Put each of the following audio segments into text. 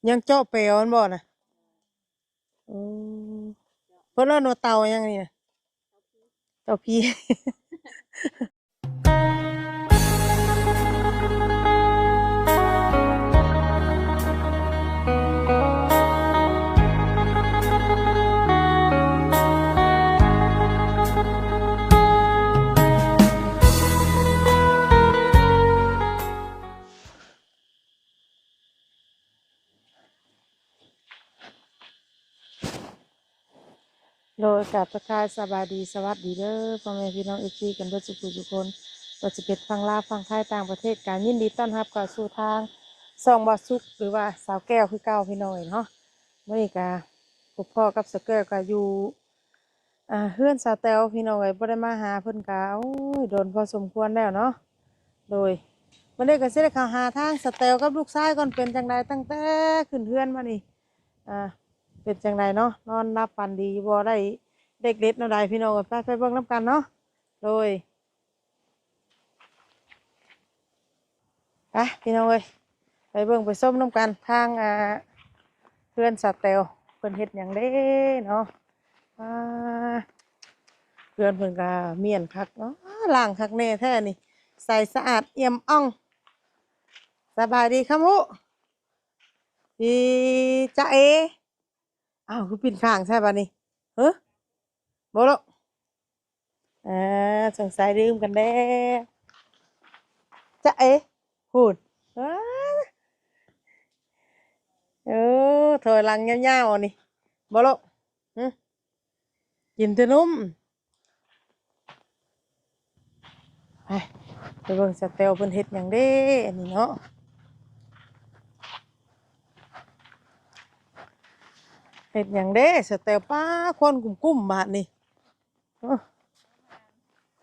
ຍັງເຈາະແປວມັນບໍ່ນະ? ໂອ້ ເພິ່ນເອີ້ນວ່າເຕົາຫຍັງນີ້ນະ? ເຕົາຜີ. ໂດຍ ກາບທັກທາຍສະບາຍດີ ສະຫວັດດີເດີ ພໍ່ແມ່ພີ່ນ້ອງເອັຟຊີກັນເບິດສູ່ຜູ້ສູ່ຄົນ ບໍ່ວ່າຈະເປັນຝັ່ງລາວ ຝັ່ງໄທ ຕ່າງປະເທດ ກະຍິນດີຕ້ອນຮັບເຂົ້າສູ່ທາງຊ່ອງບ່າວສຸກ ຫຼືວ່າສາວແກ້ວຄືເກົ່າ ພີ່ນ້ອງເອີຍເນາະ. ມື້ນີ້ກະພົບພໍ້ກັບສາວແກ້ວ ກະຢູ່ ອ່າ ເຮືອນສາວແຕວ ພີ່ນ້ອງເອີຍ ບໍ່ໄດ້ມາຫາເພິ່ນກະ ໂອ້ຍ ດົນພໍສົມຄວນແລ້ວເນາະ. ໂດຍ ມື້ນີ້ກະຊິໄດ້ເຂົ້າຫາທາງສາວແຕວກັບລູກຊາຍກ່ອນ ເປັນຈັ່ງໃດຕັ້ງແຕ່ຂຶ້ນເຮືອນມານີ້ ອ່າ ເປັນຈັ່ງໃດເນາະ ນອນຫຼັບຝັນດີຢູ່ບໍ່ ໄດ້ເດັກເດັດແນວໃດ ພີ່ນ້ອງເອີຍ ໄປ ໄປເບິ່ງນຳກັນເນາະ. ໂດຍ ໄປພີ່ນ້ອງເອີຍ ໄປເບິ່ງໄປຊົມນຳກັນ ທາງ ອ່າ ເຮືອນສາວແຕວ ເພິ່ນເຮັດຫຍັງເດ້ເນາະ. ອ່າ ເຮືອນເພິ່ນກະມ້ຽນຄັກເນາະ ລ້າງຄັກແນ່ແທ້ນີ້ ໃສສະອາດອ່ຽມອ່ອງ. ສະບາຍດີຄຳຮູ້ ອີ ຈາເອ. ອ້າວ ຄືປິ່ນຂ້າງໃສ່ບາດນີ້ ເຮີ ບໍ່ລະ? ອ່າ ສົງໄສດື່ມກັນແດ່ ຈາເອ. ພຸ້ນ ເອີ ຖອຍຫຼັງຍາວໆ ນີ້ ບໍ່ລະ? ຫຶ ກິນແຕ່ນົມ. ໄປ ໄປເບິ່ງສາວແຕວເພິ່ນເຮັດຫຍັງເດ້ ອັນນີ້ເນາະ ເຮັດຫຍັງເດ້ສາວແຕວ. ປ້າ ຄວັນກຸ້ມໆ ບາດນີ້ ເອີ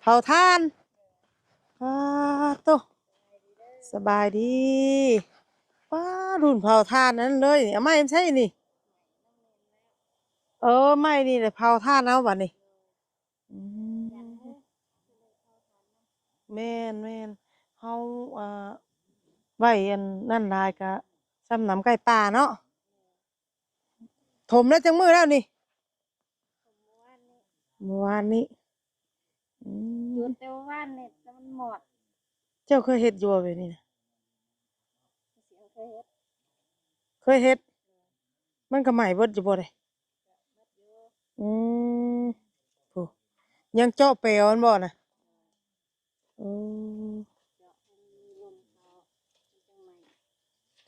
ເຜົາຖ່ານ. ປ້າໂຕ ສະບາຍດີ. ປ້າ ລຸ້ນເຜົາຖ່ານນັ້ນເລີຍ ເອົາໄມ້ມາໃສນີ້? ເອີ ໄມ້ນີ້ແຫຼະເຜົາຖ່ານເອົາບາດນີ້. ອືມ ແມ່ນໆ ເຮົາ ອ່າ ໄວ້ອັນນັ້ນຫຼາຍກະສ່ຳໜຳໄກ່ປ່າເນາະ. ຖົມແລ້ວຈັກມື້ແລ້ວນີ້? ຖົມມື້ວານນີ້ ມື້ວານນີ້. ອືມ ຈຸດແຕ່ວານນີ້ ແຕ່ມັນມອດ. ເຈົ້າເຄີຍເຮັດຢູ່ບໍ່ແບບນີ້ນະ? ເຄີຍເຮັດ ເຄີຍເຮັດ. ມັນກະໄໝ້ເບິດຢູ່ບໍ່ເດ? ອືມ ໂອ້ ຍັງເຈາະແປວມັນບໍ່ນະ? ໂອ້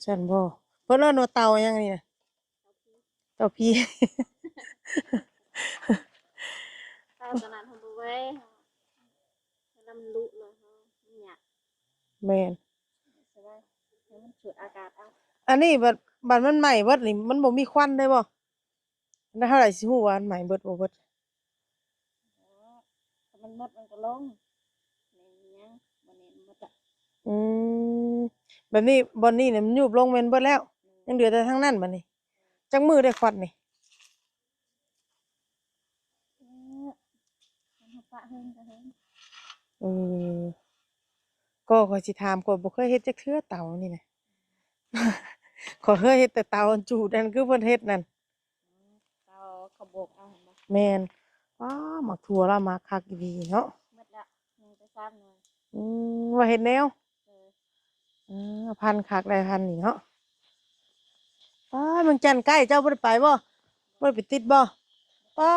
ຊັ້ນບໍ່? ເພິ່ນເອີ້ນວ່າເຕົາຫຍັງນີ້ນະ? ເຕົາຜີ ເຕົາຜີ. ເຕົາຕົວນັ້ນເຮົາບໍ່ໄວ້ ເວລາມັນລຸແລ້ວເຮົາ ມັນຍາກ. ແມ່ນ ສະບາຍ ໃຫ້ມັນສູດອາກາດເອົາ. ອັນນີ້ບັດ ບັດມັນໄໝ້ເບິດນີ້ ມັນບໍ່ມີຄວັນເລີຍບໍ່? ແລ້ວເຮົາໃດຊິຮູ້ວ່າມັນໄໝ້ເບິດບໍ່ເບິດ? ອໍ ຖ້າມັນໝົດມັນກໍລົງ ແມ່ນຫຍັງ ບໍ່ແມ່ນໝົດອະ. ອືມ ແບບນີ້ ບ່ອນນີ້ນີ້ມັນຍູບລົງແມ່ນເບິດແລ້ວ? ອືມ ຍັງເຫຼືອແຕ່ທາງນັ້ນບາດນີ້. ຈັກມື້ໄດ້ຄວັນນີ້? ເອີ ເຮົາປະເຮືອນກໍເຮືອນ. ເອີ ກໍຂ້ອຍຊິຖາມ ຂ້ອຍບໍ່ເຄີຍເຮັດຈັກເທື່ອເຕົານີ້ນະ. ຂ້ອຍເຄີຍເຮັດແຕ່ເຕົາອັນຈູດ ອັນຄືເພິ່ນເຮັດນັ້ນ. ເຕົາເຂົາໂບກເອົາຫັ້ນບໍ່? ແມ່ນ. ອ້າ ໝາກຖົ່ວລາວໝາກຄັກອີ່ຫຼີເນາະ. ໝົດລະ ຍັງແຕ່ສາມໜ່ວຍ. ອືມ ວ່າເຮັດແນວ. ເອີ ເອີ ພັນຄັກໄດ້ພັນນີ້ເນາະ. ປ້າ ເມືອງຈັນໃກ້ ເຈົ້າບໍ່ໄດ້ໄປບໍ່? ບໍ່ໄດ້ໄປຕິດບໍ່? ປ້າ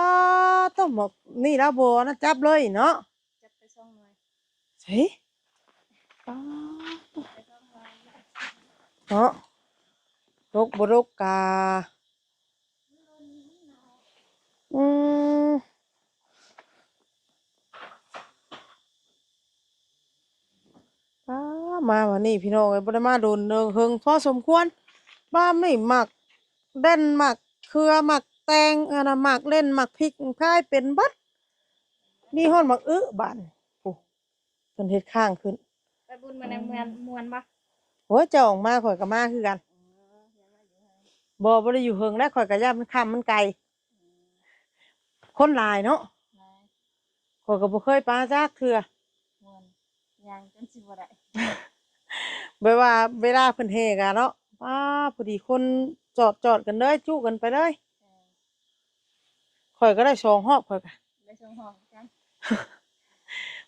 ຕ້ອງໝາກນີ້ລາວບໍ່ອັນນັ້ນຈັບເລີຍເນາະ. ຈັບໄປສອງໜ່ວຍ. ໃສ? ອໍ ເນາະ ດົກບໍ່ດົກກະ ອືມ ອ້າ ມາວັນນີ້ພີ່ນ້ອງເອີຍ ບໍ່ໄດ້ມາດົນເດີ ເຫິງພໍສົມຄວນ. ບ້ານນີ້ໝາກແດນ ໝາກເຂືອ ໝາກແຕງ ອັນນະ ໝາກເລັ່ນ ໝາກພິກ ຂາຍເປັນເບິດ. ມີຮອດໝາກອຶບາດນີ້ ໂອ້ ເພິ່ນເຮັດຄ້າງຂຶ້ນ. ໄປບຸນມື້ນັ້ນມ່ວນ ມ່ວນບໍ່? ໂອ້ຍ ເຈົ້າອອກມາຂ້ອຍກໍມາຄືກັນ. ບໍ່ ບໍ່ໄດ້ຢູ່ເຫິງແລ້ວ ຂ້ອຍກໍຢ້ານມັນຄ່ຳມັນໄກ. ຄົນຫຼາຍເນາະ. ຫຼາຍ. ຂ້ອຍກໍບໍ່ເຄີຍປາຈັກເທື່ອ. ມ່ວນ ຍ່າງຈົນຊິບໍ່ໄດ້ ແບບວ່າເວລາເພິ່ນແຫ່ກະເນາະ ປ້າ ພໍດີຄົນ ຈອດໆກັນເລີຍ ຈຸກັນໄປເລີຍ. ເອີ ຂ້ອຍກໍໄດ້ສອງຮອບ ຂ້ອຍກໍ ໄດ້ສອງຮອບຄືກັນ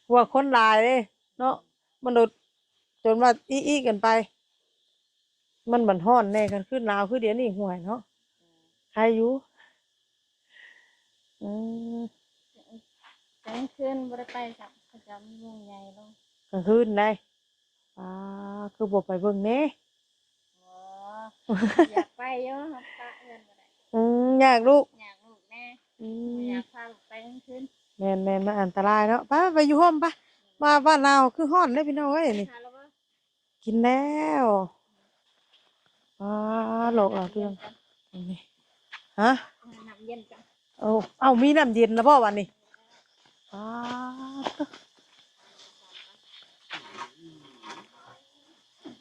ເພາະວ່າຄົນຫຼາຍເດ້ເນາະ ມັນໂດດ ຈົນວ່າອີໆກັນໄປ ມັນບັດຮ້ອນແດ່ ຄັນຄືໜາວຄືດຽວນີ້ ຫ້ວຍເນາະ ເອີ ໄຄຢູ່. ອືມ ກາງຄືນບໍ່ໄດ້ໄປຊ້ຳ ເຂົາເຈົ້າມີວົງໃຫຍ່ລົງ ກາງຄືນໃດ. ປ້າ ຄືບໍ່ໄປເບິ່ງແດ່? ບໍ່ ຢາກໄປຢູ່ ເຮົາປະເຮືອນບໍ່ໄດ້. ອືມ ຍາກລູກ ຍາກລູກແດ່. ອືມ ບໍ່ຢາກພາລູກໄປກາງຄືນ. ແມ່ນໆ ມັນອັນຕະລາຍເນາະ. ໄປ ໄປຢູ່ຮົ່ມໄປ. ວ່າບ້ານລາວຄືຮ້ອນເດ້ພີ່ນ້ອງເອີຍນີ້. ກິນແລ້ວ. ອ້າ ຫຼອກຫຼາວເລື່ອງ ນີ້ ຮະ? ນ້ຳເຢັນກັນ. ໂອ້ ເອົ້າ ມີນ້ຳເຢັນແລ້ວບໍ່ບັດນີ້? ອ້າ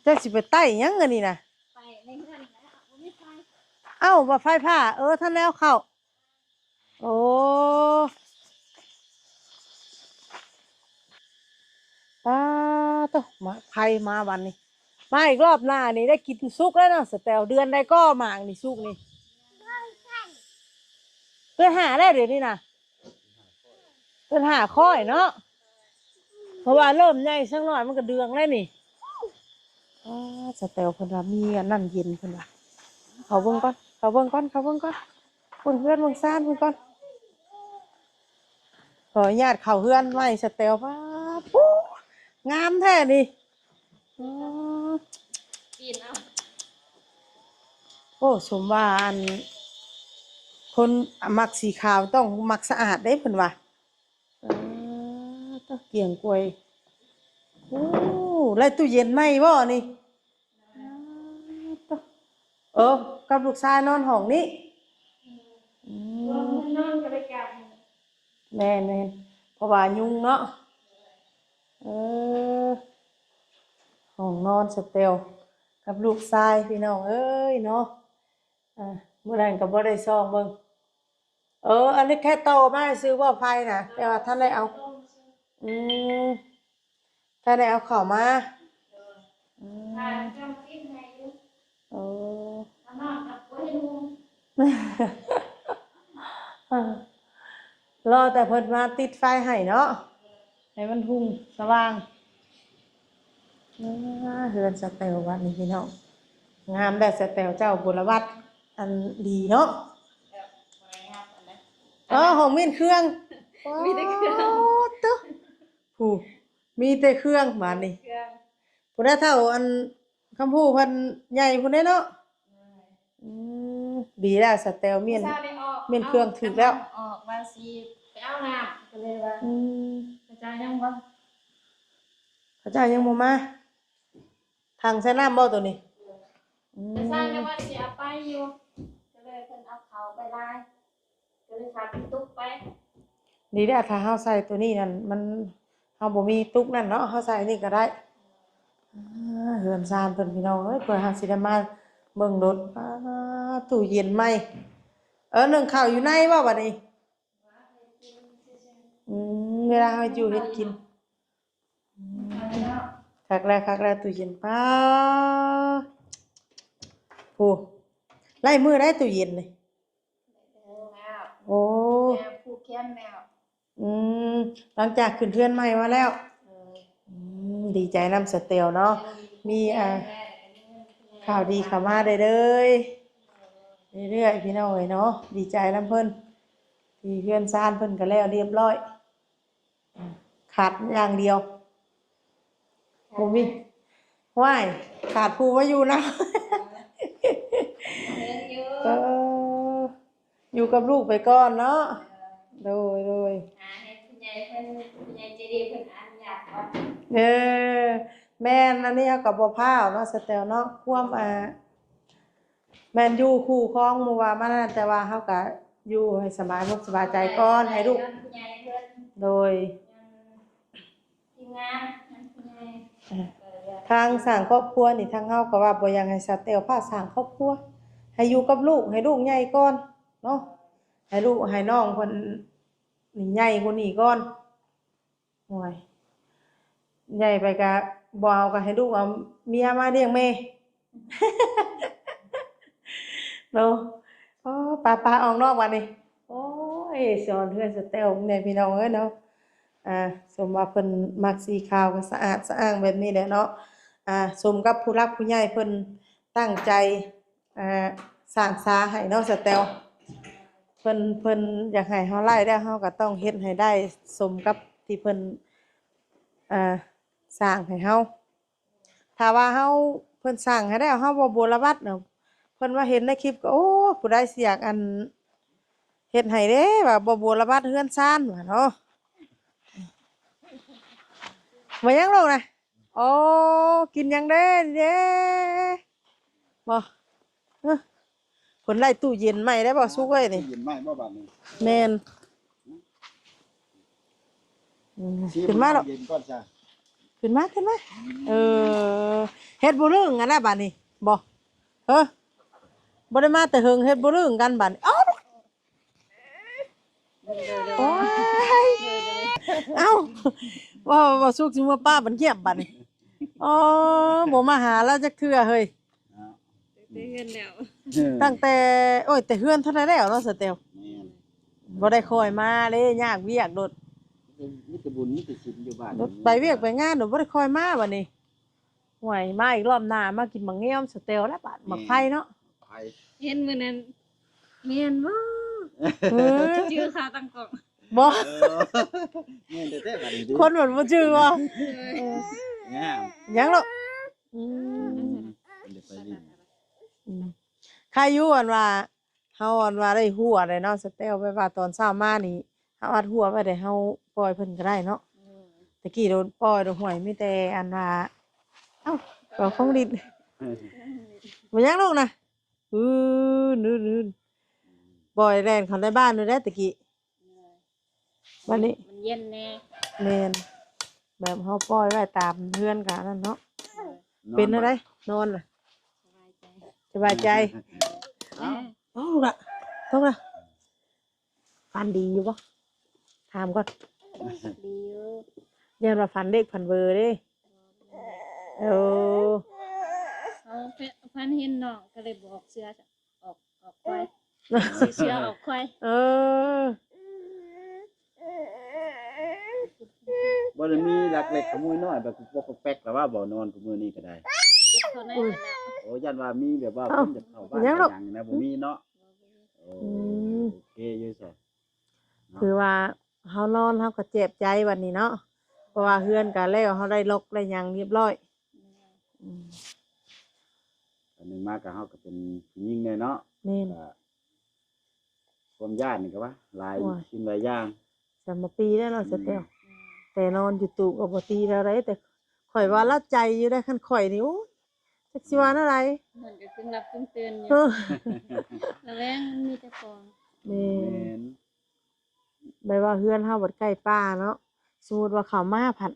ເຈົ້າຊິໄປໄຕ້ຫຍັງອັນນີ້ນະ? ໄປໃນເຮືອນແຫຼະ ບໍ່ມີໄຟ. ເອົ້າ ວ່າໄຟຟ້າ ເອີ ທັນແລ້ວເຂົ້າ. ໂອ້ ປາໂຕ ໝາກໄຜ່ມາບັດນີ້ ມາອີກລອບໜ້ານີ້ໄດ້ກິນສຸກແລ້ວເນາະ ສະແຕວ. ເດືອນໃດກໍໝາກນີ້ສຸກນີ້? ເດືອນຫ້າແລ້ວດຽວນີ້ນະ ເດືອນຫ້າຄ້ອຍເນາະ ເພາະວ່າເລີ່ມໃຫຍ່ສັກໜ້ອຍມັນກໍເດືອງແລ້ວນີ້. ອ້າ ສະແຕວເພິ່ນວ່າມີອັນນັ້ນເຢັນເພິ່ນວ່າ. ເຂົ້າເບິ່ງກ່ອນ ເຂົ້າເບິ່ງກ່ອນ ເຂົ້າເບິ່ງກ່ອນ ເບິ່ງເຮືອນເບິ່ງຊານເພິ່ນກ່ອນ. ຂໍອະນຸຍາດເຂົ້າເຮືອນໃໝ່ສະແຕວ. ປ້າ ໂອ້ ງາມແທ້ນີ້. ອືມ ປີນເອົາ. ໂອ້ ສົມວ່າອັນ ຄົນມັກສີຂາວຕ້ອງມັກສະອາດເດ້ເພິ່ນວ່າ. ເອີ ຕະກຽງກວຍ. ໂອ້ ໄດ້ຕູ້ເຢັນໃໝ່ບໍ່ນີ້? ເອີ ກັບລູກຊາຍນອນຫ້ອງນີ້. ອືມ ແມ່ນໆ ເພາະວ່າຍຸງເນາະ. ເອີ ຫ້ອງນອນສະແຕວກັບລູກຊາຍ ພີ່ນ້ອງເອີຍເນາະ. ອ່າ ມື້ນັ້ນກໍບໍ່ໄດ້ສ່ອງເບິ່ງ. ເອີ ອັນນີ້ແຄ່ຕໍ່ມາຊື່ບໍ່ ໄຟນະ ແຕ່ວ່າທັນໄດ້ເອົາ. ອືມ ທັນໄດ້ເອົາເຂົ້າມາ. ອືມ ເອີ ລໍແຕ່ເພິ່ນມາຕິດໄຟໃຫ້ເນາະ ໃຫ້ມັນຮຸ່ງສະຫວ່າງ. ອ່າ ເຮືອນສະແຕວບັດນີ້ພີ່ນ້ອງ ງາມແດ່ສະແຕວເຈົ້າ ບຸນລະວັດອັນດີເນາະ. ເອີ ຫ້ອງມ້ຽນເຄື່ອງ ມີແຕ່ເຄື່ອງ ໂອ້ໂຕ ຜູ້ ມີແຕ່ເຄື່ອງບາດນີ້. ຜູ້ໃດເຖົ້າອັນ ຄຳຜູ້ເພິ່ນໃຫຍ່ພຸ້ນເດ້ເນາະ. ອືມ ດີແລ້ວສະແຕວ ມ້ຽນ ມ້ຽນເຄື່ອງຖືກແລ້ວ. ອອກວ່າຊິໄປເອົານ້ຳ ກໍເລີຍວ່າ ອືມ ເຂົາເຈົ້າຍັງບໍ່ ເຂົາເຈົ້າຍັງບໍ່ມາ. ຖັງໃສ່ນ້ຳບໍ່ໂຕນີ້? ເອີ ອືມ ແຕ່ຊ່າງຍັງວ່າຊິເອົາໄປຢູ່ ກໍເລີຍເພິ່ນເອົາເຂົ້າໄປຫຼາຍ. ກໍເລີຍພາກັນຕຸກໄປ. ດີແລ້ວ ຖ້າເຮົາໃສ່ໂຕນີ້ນັ້ນ ມັນ ເຮົາບໍ່ມີຕຸກນັ້ນເນາະ ເຮົາໃສ່ນີ້ກໍໄດ້. ອ່າ ເຮືອນຊານເພິ່ນພີ່ນ້ອງເອີຍ ເພື່ອເຮົາຊິໄດ້ມາເບິ່ງລົດ. ອ່າ ຕູ້ເຢັນໃໝ່. ເອີ ໜຶ້ງເຂົ້າຢູ່ໃນບໍ່ບັດນີ້? ອືມ ເວລາເຮົາຢູ່ເຮັດກິນ. ອືມ ຄັກແລ້ວ ຄັກແລ້ວ ຕູ້ເຢັນ. ປ້າ ໂອ້ ຫຼາຍມື້ໄດ້ຕູ້ເຢັນນີ້. ໂອ້ ແລ້ວ ແລ້ວ ຜູກແຂນແລ້ວ. ອືມ ຫຼັງຈາກຂຶ້ນເຮືອນໃໝ່ມາແລ້ວ. ເອີ ອືມ ດີໃຈນຳສະແຕວເນາະ. ເອີ ມີ ອ່າ ແມ່ນ ມີຂ່າວດີເຂົ້າມາເລື້ອຍໆ ເລື້ອຍໆ ພີ່ນ້ອງເອີຍເນາະ. ດີໃຈນຳເພິ່ນ ທີ່ເຮືອນຊານເພິ່ນກໍແລ້ວຮຽບຮ້ອຍ. ຂາດຢ່າງດຽວ ບໍ່ມີ. ຫ້ວຍ ຂາດຜູ້ມາຢູ່ນຳ. ເອີ ເອີ ຢູ່ກັບລູກໄປກ່ອນເນາະ. ເອີ ໂດຍ ໂດຍ ຫາໃຫ້ຜູ້ໃຫຍ່ເພິ່ນ ຜູ້ໃຫຍ່ໃຈດີເພິ່ນອະນຸຍາດກ່ອນ. ເອີ ແມ່ນ ອັນນີ້ເຮົາກໍບໍ່ພ້າວເນາະ ສະແຕວເນາະ. ຄວາມ ອ່າ ແມ່ນຢູ່ຄູ່ຄອງໝູ່ວ່າມານັ້ນ ແຕ່ວ່າເຮົາກະຢູ່ໃຫ້ສະບາຍອົກສະບາຍໃຈກ່ອນ ໃຫ້ລູກ ໂດຍ ທີມງານ ທາງສ້າງຄອບຄົວນີ້ ທາງເຮົາກໍວ່າບໍ່ຢາກໃຫ້ສາວແຕ້ວພາສ້າງຄອບຄົວ ໃຫ້ຢູ່ກັບລູກ ໃຫ້ລູກໃຫຍ່ກ່ອນເນາະ ໃຫ້ລູກໃຫ້ນ້ອງເພິ່ນນີ້ໃຫຍ່ກວ່ານີ້ກ່ອນ. ໂອ້ຍ ໃຫຍ່ໄປກະບໍ່ເອົາ ກະໃຫ້ລູກເອົາເມຍມາລ້ຽງແມ່. ເນາະ. ໂອ້ ປາ ປາອອກນອກບາດນີ້. ໂອ້ຍ ສອນເຮືອນສະແຕວແດ່ພີ່ນ້ອງເອີຍເນາະ. ອ່າ ສົມວ່າເພິ່ນມັກສີຂາວກໍສະອາດສະອ້າງແບບນີ້ແຫຼະເນາະ. ອ່າ ສົມກັບຜູ້ຫຼັກຜູ້ໃຫຍ່ເພິ່ນຕັ້ງໃຈ ອ່າ ສ້າງສາໃຫ້ເນາະສະແຕວ. ເພິ່ນ ເພິ່ນຢາກໃຫ້ເຮົາໄດ້ແລ້ວ ເຮົາກໍຕ້ອງເຮັດໃຫ້ໄດ້ສົມກັບທີ່ເພິ່ນ ອ່າ ສ້າງໃຫ້ເຮົາ. ຖ້າວ່າເຮົາ ເພິ່ນສ້າງໃຫ້ແລ້ວ ເຮົາບໍ່ບົວລະບັດນະ ເພິ່ນວ່າເຫັນໃນຄລິບກໍ ໂອ້ ຜູ້ໃດຊິຢາກ ອັນ ເຮັດໃຫ້ເດ້ ວ່າບໍ່ບົວລະບັດເຮືອນຊານວ່າເນາະ. ມາຫຍັງລູກນະ? ໂອ້ ກິນຫຍັງເດ້ນີ້ເດ້? ບໍ່ ເອີ ເພິ່ນໄດ້ຕູ້ເຢັນໃໝ່ແລ້ວບໍ່ ສຸກເອີຍນີ້? ຕູ້ເຢັນໃໝ່ບໍ່ບາດນີ້? ແມ່ນ. ອືມ ຂຶ້ນມາແລ້ວ ເຢັນກ່ອນຊະ ຂຶ້ນມາ ຂຶ້ນມາ. ອືມ ເອີ ເຮັດບໍ່ລຶ້ງຫັ້ນນະບາດນີ້ ບໍ່ ເອີ ບໍ່ໄດ້ມາແຕ່ເຫິງ ເຮັດບໍ່ລຶ້ງກັນບາດນີ້. ໂອ້ ໂອ້ຍ ເອົ້າ ເວົ້າ ເວົ້າສຸກຊິເມືອປ້າບັນງຽບບາດນີ້. ອໍ ບໍ່ມາຫາລາວຈັກເທື່ອເຮີ້ຍ. ເນາະ ຕັ້ງແຕ່ເຮືອນແລ້ວ ເອີ ຕັ້ງແຕ່ ໂອ້ຍ ແຕ່ເຮືອນເທົ່ານັ້ນແລ້ວເນາະສະແຕວ. ແມ່ນ ບໍ່ໄດ້ຄ່ອຍມາເດ້ ຍາກວຽກໂລດ ມີແຕ່ບຸນມີແຕ່ສິນຢູ່ບ້ານ ໂລດໄປວຽກໄປງານໂລດ ບໍ່ໄດ້ຄ່ອຍມາບາດນີ້. ໂອ້ຍ ມາອີກລອບໜ້າ ມາກິນໝາກງຽວສະແຕວແລ້ວບາດ ໝາກໄຟເນາະ ໝາກໄຟ. ເຫັນມື້ນັ້ນ ແມ່ນບໍ່? ເອີ ຈື່ຄາຕັ້ງກ້ອງບໍ່? ເອີ ແມ່ນແທ້ໆບາດນີ້ ຄົນມັນບໍ່ຈື່ບໍ່? ເອີ ງາມ ຫຍັງລູກ? ອືມ ເພິ່ນໄດ້ໄປຫຼິ້ນ ອືມ ໃຄຢູ່ອັນວ່າ ເຮົາອັນວ່າໄດ້ຮົ້ວໄດ້ເນາະສະແຕວ ແບບວ່າຕອນເຊົ້າມານີ້ ເຮົາອັດຮົ້ວໄວ້ໄດ້ ເຮົາປ່ອຍເພິ່ນກໍໄດ້ເນາະ. ອືມ ຕະກີ້ໂດນປ່ອຍໂດນຫ້ວຍ ມີແຕ່ອັນວ່າ ເອົ້າ ເອົາຂອງດິນ ເອີ ບໍ່ຫຍັງລູກນະ. ອື ນືນໆ ປ່ອຍແລ່ນເຂົ້າໃນບ້ານໂດນແດ່ຕະກີ້. ບັດນີ້ມັນເຢັນແດ່ ແມ່ນ ແບບເຮົາປ່ອຍໄວ້ຕາມເຮືອນກະນັ້ນເນາະ. ເອີ ເປັນແນວໃດ ນອນລະ ສະບາຍໃຈ ສະບາຍໃຈ. ເອົ້າ ເອົາລະ ຕ້ອງລະ ຝັນດີຢູ່ບໍ່? ຖາມກ່ອນ ດີຢູ່ ຢ້ານວ່າຝັນເລກຝັນເບີເດ້. ໂອ້ ເອົາ ຝັນເຫັນນ້ອງກໍເລີຍບໍ່ອອກເສື້ອ ອອກ ອອກຄວາຍ ຊື້ເສື້ອອອກຄວາຍ. ເອີ ບໍ່ໄດ້ມີລັກເລັກຂະໂມຍນ້ອຍແບບປຸກປັກປັກແປັກລະວ່າບໍ່ ນອນຄູ່ມື້ນີ້ກໍໄດ້ ເຈັບເຂົ້າໃນນັ້ນແຫຼະ. ໂອ້ ຢ້ານວ່າມີແບບວ່າ ເອົ້າ ຄົນຈະເຂົ້າບ້ານຫຍັງນະ ບໍ່ມີເນາະ. ໂອ້ ອືມ ໂອເຄຢູ່ຊະ ເນາະ ຄືວ່າເຮົານອນເຮົາກໍແຈບໃຈບັດນີ້ເນາະ ເພາະວ່າເຮືອນກໍແລ້ວ ເຮົາໄດ້ລັອກໄດ້ຫຍັງຮຽບຮ້ອຍ. ອືມ ອັນໜຶ່ງມາກໍເຮົາກໍເປັນຜູ້ຍິງແດ່ເນາະ. ແມ່ນ ກໍຄວາມຢ້ານນີ້ກໍວ່າຫຼາຍ ໂອ້ຍ ສິ່ງຫຼາຍຢ່າງ. ສາມປີແລ້ວເນາະ ອືມ ສະແຕວ ແຕ່ນອນຢູ່ຕູ້ກໍບໍ່ຕີແລ້ວໃດ ແຕ່ຂ້ອຍວ່າລາວໃຈຢູ່ໃດ໋ ຄັນຂ້ອຍນີ້ ໂອ້ຍ ຈັກຊິວ່າແນວໃດ ມັນກໍຄຶງຫຼັບຄຶງຕື່ນຢູ່ ເອີ ລະແວງມີແຕ່ຂອງ. ແມ່ນ ແມ່ນ ແບບວ່າເຮືອນເຮົາບັດໃກ້ປ່າເນາະ ສົມມຸດວ່າເຂົາມາພັດ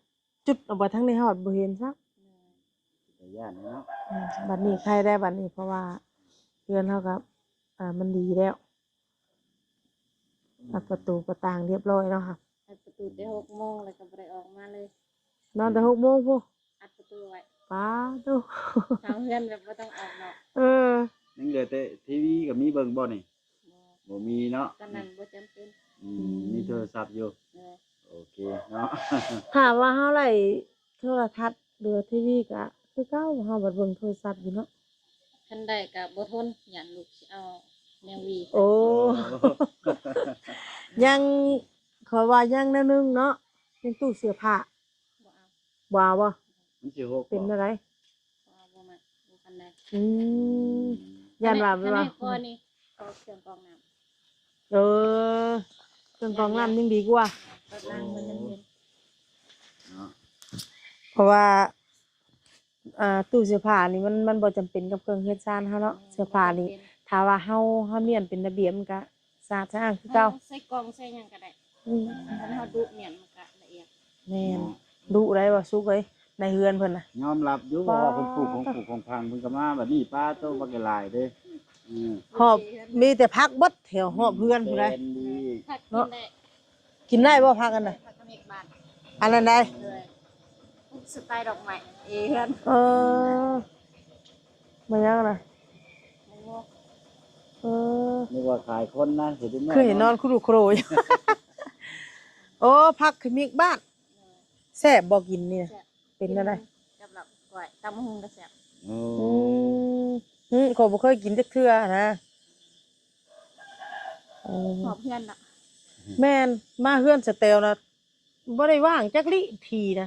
ຈຸດອອກໄປທາງນີ້ເຮົາບັດບໍ່ເຫັນຊ້ຳ. ແມ່ນ ເປັນຕາຢ້ານເນາະ. ອືມ ບັດນີ້ໄຄແດ່ບັດນີ້ ເພາະວ່າເຮືອນເຮົາກໍ ອ່າ ມັນດີແລ້ວ ອັດປະຕູປະຕ່າງຮຽບຮ້ອຍເນາະ. ອັດປະຕູແຕ່ຫົກໂມງ ແລ້ວກໍບໍ່ໄດ້ອອກມາເລີຍ ນອນແຕ່ຫົກໂມງພຸ້ນ ອັດປະຕູໄວ້. ປາໂທ້ ເຂົ້າເຮືອນແບບບໍ່ຕ້ອງອອກນອກ. ເອີ ຍັງເຫຼືອແຕ່ທີວີກໍມີເບິ່ງບໍ່ນີ້? ບໍ່ ບໍ່ມີເນາະ ຕອນນັ້ນບໍ່ຈຳເປັນ. ອືມ ອືມ ມີໂທລະສັບຢູ່. ເອີ ໂອເຄເນາະ ຖ້າວ່າເຮົາໄດ້ໂທລະທັດ ຫຼື ທີວີກະຄືເກົ່າ ເຮົາບັດເບິ່ງໂທລະສັບຢູ່ເນາະ. ຄັນໄດ້ກະບໍ່ທົນ ຢ້ານລູກຊິເອົາແນວຫວີ. ໂອ້ ໂອ້ ຍັງ ຂ້ອຍວ່າຍັງແນວໜຶ່ງເນາະ ຍັງຕູ້ເສື້ອຜ້າ. ບໍ່ເອົາ ບໍ່ເອົາບໍ່? ມັນຊິຫົກ ເປັນແນວໃດ? ບໍ່ ບໍ່ມັກ ບໍ່ປານໃດ. ອືມ ຢ້ານວ່າ ແບບວ່າ ອັນນີ້ ພໍນີ້ ຂໍເຄື່ອງກອງນ້ຳ. ເອີ ເຄື່ອງກອງນ້ຳຍັງດີກວ່າ ເນາະ ເພາະວ່າ ອ່າ ຕູ້ເສື້ອຜ້ານີ້ມັນ ມັນບໍ່ຈຳເປັນກັບເຄື່ອງເຮືອນຊານເຮົາເນາະ. ແມ່ນ ເສື້ອຜ້ານີ້ ບໍ່ຈຳເປັນ ຖ້າວ່າເຮົາ ເຮົາມ້ຽນເປັນລະບຽບ ມັນກະ ສະອາດສະອ້າງຄືເກົ່າ ເຮົາໃສ່ກ່ອງໃສ່ຫຍັງກໍໄດ້. ອືມ ຄັນເຮົາດຸມ້ຽນມັນກໍລະອຽດ. ແມ່ນ ເນາະ ດຸໄດ໋ບໍ່ສຸກເອີຍ ໃນເຮືອນເພິ່ນນະ. ຍອມຮັບຢູ່ ເພາະວ່າເພິ່ນປູກຂອງປູກຂອງຝັງ ເພິ່ນກໍມາບັດນີ້ ປາໂທ້ ບັກຫຼາຍເດ້. ອືມ ຮອບ ມີແຕ່ຜັກເບິດແຖວຮອບເຮືອນພຸ້ນໃດ໋ ແມ່ນດີ ເນາະ. ກິນໄດ້ບໍ່ຜັກອັນນະ? ອັນນັ້ນໃດ໋? ໂດຍ ປຸກສະໄຕດອກໄມ້ເອເຮືອນ. ເອີ ມາຫຍັງນະ? ໝາກໂມ. ນຶກວ່າຂາຍຄົນນະ ຊິໄດ້ເມືອ ຄືເຫັນນອນ ນອນຄຸລຸໂຄຣຢູ່. ໂອ້ ຜັກຂະມິກບ້ານ ແຊບບໍ່ກິນນີ້ນະ? ແຊບ ເປັນແນວໃດ? ກິນກັບລາບກ້ອຍ ຕຳບັກຫຸ່ງກໍແຊບ. ໂອ້ ອືມ ຫຶ ຂ້ອຍບໍ່ເຄີຍກິນຈັກເທື່ອນະ. ເອີ ຮອບເຮືອນເນາະ. ແມ່ນ ມາເຮືອນສະແຕວນະ ບໍ່ໄດ້ວ່າງຈັກລິທີນະ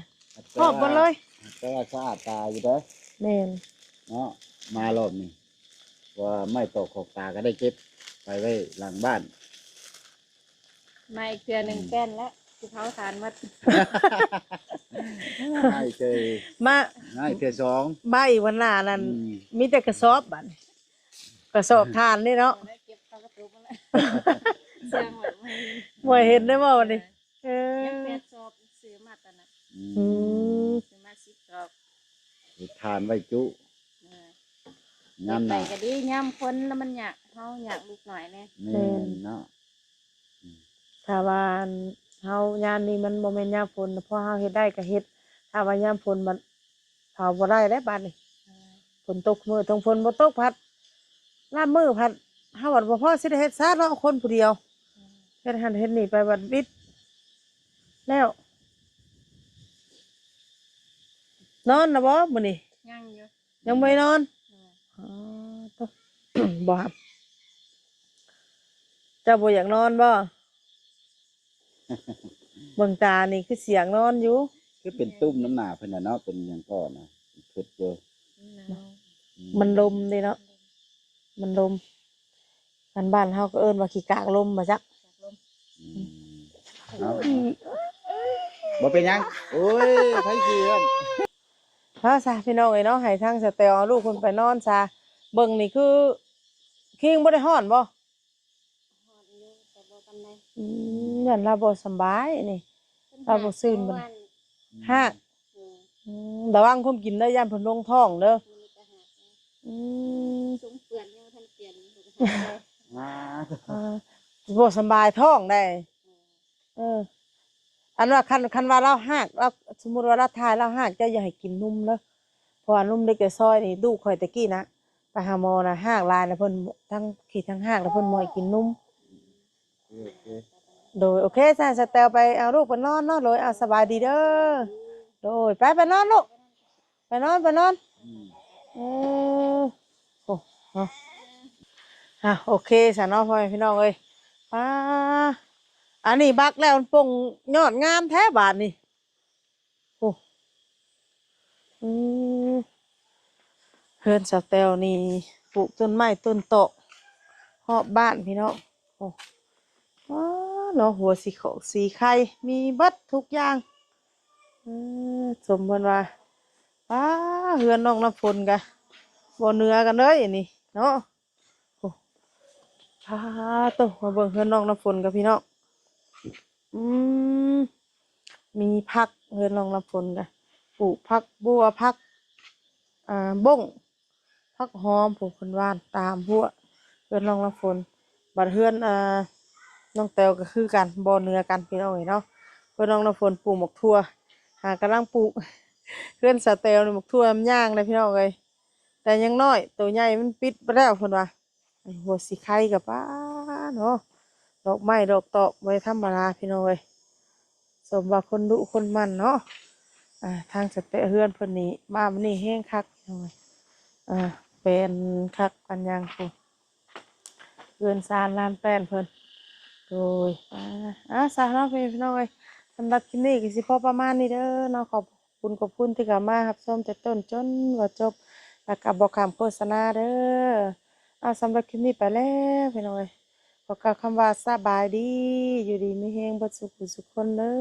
ຮອບໝົດເລີຍ. ແຕ່ວ່າສະອາດຕາຢູ່ເດ້. ແມ່ນເນາະ ມາຮອບນີ້ ວ່າໄມ້ຕອກຂອບຕາກໍໄດ້ເກັບໄປໄວ້ຫຼັງບ້ານ. ມາອີກເທື່ອໜຶ່ງ ອືມ ແປ້ນແລ້ວ ຊິເຜົາຖ່ານໝົດ. ມາອີກເທື່ອ ມາ ມາອີກເທື່ອສອງ ມາອີກວັນໜ້ານັ້ນ. ອືມ ມີແຕ່ກະສອບບາດນີ້ ກະສອບຖ່ານນີ້ເນາະ. ເກັບເຂົ້າກະຕຸກໝົດແລ້ວ ເຊື່ອງໄວ້ ບໍ່ໃຫ້ເຫັນ ບໍ່ໃຫ້ເຫັນໄດ້ບໍ່ບັດນີ້? ເອີ ຍັງແປດສອບ ຊື້ມາຕອນນັ້ນ. ອືມ ອືມ ຊື້ມາສິບສອບ ເຮັດຖ່ານໄວ້ຈຸ. ເອີ ຍາມໜ້າ ເກັບໄປກໍດີ ຍາມຝົນລະມັນຍາກ ເຮົາຍາກລູກນ້ອຍແດ່. ແມ່ນເນາະ. ອືມ ຖ້າວ່າອັນເຮົາ ຍາມນີ້ມັນບໍ່ແມ່ນຍາມຝົນ ເພາະເຮົາເຮັດໄດ້ກໍເຮັດ ຖ້າວ່າຍາມຝົນບັດ ເຜົາບໍ່ໄດ້ແລ້ວບາດນີ້. ເອີ ຝົນຕົກມື້ ທັງຝົນບໍ່ຕົກພັດ ລາບມື້ພັດ ເຮົາບັດບໍ່ພໍຊິໄດ້ເຮັດຊະເນາະ ຄົນຜູ້ດຽວ. ເອີ ເຮັດຫັ້ນເຮັດນີ້ໄປບັດວິດແລ້ວ. ນອນລະບໍ່ມື້ນີ້? ຍັງຢູ່ ຍັງບໍ່ໄດ້ນອນ. ເອີ ອໍ ໂທ້ ບໍ່ຮັບ ເຈົ້າບໍ່ຢາກນອນບໍ່? ເບິ່ງຕານີ້ຄືຊິຢາກນອນຢູ່ ຄືເປັນຕຸ່ມນຳໜ້າເພິ່ນນະເນາະ ເປັນຫຍັງກໍນະ ຄຶດຢູ່. ອືມ ມັນລົມເດ້ເນາະ ມັນລົມ ອັນບ້ານເຮົາກໍເອີ້ນວ່າຂີ້ກາກລົມວ່າຈັກ. ອືມ ເອົາ ບໍ່ເປັນຫຍັງ ໂອ້ຍ ໃຜຂີ້ເຮືອນ. ເອົາຊະ ພີ່ນ້ອງເອີຍເນາະ ໃຫ້ທາງສະແຕວເອົາລູກເພິ່ນໄປນອນຊະ. ເບິ່ງນີ້ຄື ຄິງບໍ່ໄດ້ຮ້ອນບໍ່? ຮ້ອນຢູ່ ແຕ່ບໍ່ປານໃດ. ອືມ ຢ້ານລາວບໍ່ສຳບາຍນີ້ ເພິ່ນ ລາວບໍ່ຊື່ນປານໃດ. ຮາກ ຮາກ ເອີ ອືມ ລະວັງຄວາມກິນເດີ ຢ້ານເພິ່ນລົງທ້ອງເດີ. ມີແຕ່ຮາກ ອືມ ຊຸມເປື້ອນ ຍັງບໍ່ທັນປ່ຽນ ອ່າ ອ່າ ບໍ່ສຳບາຍທ້ອງໃດ໋. ເອີ ເອີ ອັນວ່າຄັນ ຄັນວ່າລາວຮາກ ລາວ ສົມມຸດວ່າລາວຖ່າຍລາວຮາກ ເຈົ້າຢ່າໃຫ້ກິນນົມເດີ ເພາະວ່ານົມເດັກແຕ່ຊອຍນີ້ ລູກຂ້ອຍແຕ່ກີ້ນະ ໄປຫາໝໍນະ ຮາກຫຼາຍນະ ເພິ່ນທັງຂີ້ທັງຮາກ ແລ້ວເພິ່ນບໍ່ໃຫ້ກິນນົມ. ໂອເຄ ໂອເຄ ໂດຍ ໂອເຄ ຊັ້ນສະແຕວໄປເອົາລູກໄປນອນເນາະ. ໂດຍ ເອົາ ສະບາຍດີເດີ ໂດຍ ໄປ ໄປນອນລູກ ໄປນອນ ໄປນອນ. ອືມ ເອີ ໂອ້ ເນາະ ອ່າ ໂອເຄຊະເນາະ ພໍ່ແມ່ພີ່ນ້ອງເອີຍ. ປ້າ ອັນນີ້ບັກແລ້ວ ມັນປົ່ງຍອດງາມແທ້ບາດນີ້. ໂອ້ ອືມ ເຮືອນສາວແຕ້ວນີ້ ປູກຕົ້ນໄມ້ຕົ້ນຕອກຮອບບ້ານພີ່ນ້ອງ. ໂອ້ ວ້າ ເນາະ ຫົວສີຂອກສີໄຂ່ ມີເບິດທຸກຢ່າງ. ເອີ ສົມເພິ່ນວ່າ ປ້າ ເຮືອນນ້ອງນ້ຳຝົນກະບໍ່ເໜືອກັນເລີຍນີ້ເນາະ. ໂອ້ ປາໂຕ ມາເບິ່ງເຮືອນນ້ອງນ້ຳຝົນກັບພີ່ນ້ອງ. ອືມ ມີຜັກ ເຮືອນນ້ອງນ້ຳຝົນກະປູກຜັກບົ່ວ ຜັກ ອ່າ ບົ້ງ ຜັກຫອມ ປູກເພິ່ນຫວ່ານຕາມຮົ້ວເຮືອນນ້ອງນ້ຳຝົນ. ບັດເຮືອນ ອ່າ ນ້ອງແຕ້ວກໍຄືກັນ ບໍ່ເໜືອກັນພີ່ນ້ອງເອີຍເນາະ. ເຮືອນນ້ອງນ້ຳຝົນປູກໝາກຖົ່ວ ຫາກຳລັງປູກ ເຮືອນສາວແຕ້ວນີ້ໝາກຖົ່ວມັນຍ່າງເດ້ພີ່ນ້ອງເອີຍ. ແຕ່ຍັງນ້ອຍ ໂຕໃຫຍ່ມັນປິດໄປແລ້ວເພິ່ນວ່າ. ອັນຫົວສີໄຂ່ກໍ ປາ ເນາະ ດອກໄມ້ດອກຕອກບໍ່ໄດ້ທຳມະດາພີ່ນ້ອງເອີຍ. ສົມວ່າຄົນດຸຄົນໝັ່ນເນາະ. ອ່າ ທາງສະແຕະເຮືອນເພິ່ນນີ້ ມາມື້ນີ້ແຮງຄັກພີ່ນ້ອງເອີຍ. ອ່າ ແປນຄັກປານຫຍັງພຸ້ນ ເຮືອນຊານລານແປ້ນເພິ່ນ. ໂດຍ ອ່າ ອ່າ ຊະເນາະ ພີ່ນ້ອງເອີຍ. ສຳລັບຄລິບນີ້ກໍຊິພໍປະມານນີ້ເດີເນາະ. ຂອບ ຂອບຄຸນ ຂອບຄຸນທີ່ເຂົ້າມາຮັບຊົມແຕ່ຕົ້ນຈົນວ່າຈົບ ແລ້ວກໍບໍ່ຂ້າມໂຄສະນາເດີ. ເອົາ ສຳລັບຄລິບນີ້ໄປແລ້ວພີ່ນ້ອງເອີຍ. ຂໍກ່າວຄຳວ່າສະບາຍດີ ຢູ່ດີມີແຮງເບິດສູ່ຜູ້ສູ່ຄົນເດີ.